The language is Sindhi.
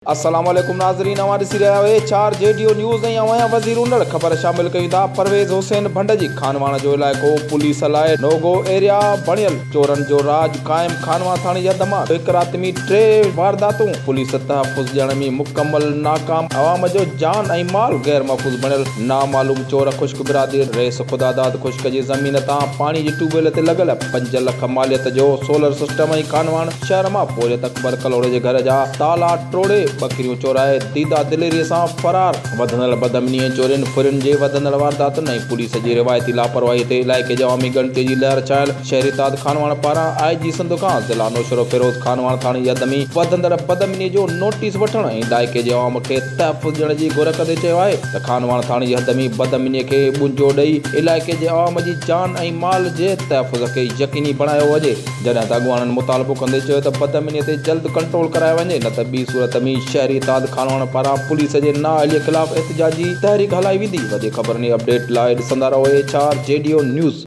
السلام عليڪم ناظرين اوهان ڏسي رهيا آهيو H R G D O news ۽ اوهان جا وزير اونڙ خبر شامل ڪيون ٿا پرويز حسين ڀنڊ جي خانواهڻ جو علائقو پوليس لاء نو گو ايريا بڻيل چورن جو راڄ قائم خانواهڻ ٿاڻي جي حد مان هڪ رات ۾ ٽي وارداتون پوليس تحفظ ڏيڻ ۾ مڪمل ناڪام عوام جو جان ۽ مال غير محفوظ بڻيل نامعلوم چور خشڪ برادري رئيس خداداد خشڪ جي زمين تان پاڻي جي ٽيوب ويل تي لڳل پنج لک ماليت جو سولر سسٽم ۽ خانواهڻ شهر مان پورهيت اڪبر ڪلهوڙي جي گهر جا تالا ٽوڙي ٻڪريون چورائي ديده دليريء سان فرار. وڌندڙ بدامني ۽ چورين ڦرين جي وڌندڙ وارداتن ۽ پوليس جي روايتي لاپرواهي تي علائقي جي عوامي ڳڻتي جي لهر ڇانيل شهري اتحاد خانواهڻ پاران آء جي سنڌ کان ضلع نوشهروفيروز خانواهڻ ٿاڻي جي حد ۾ وڌندڙ بدامني جو نوٽيس وٺڻ ۽ علائقي جي عوام کي تحفظ ڏيڻ جي گهر ڪندي چيو آهي ته خانواهڻ ٿاڻي جي حد ۾ بدامني کي ٻنجو ڏئي علائقي جي عوام جي جان ۽ مال جي تحفظ کي يقيني بڻايو وڃي. جڏهن ته اڳواڻن مطالبو ڪندي چيو ته بدامني تي جلد ڪنٽرول ڪرايو وڃي نه ته ٻي صورت ۾ شهري اتحاد خانواهڻ پاران پوليس جي نااهلي خلاف احتجاجي تحريڪ هلائي ويندي. وڌيڪ خبرن ۽ اپڊيٽ لاء ڏسندا رهو H R G D O news.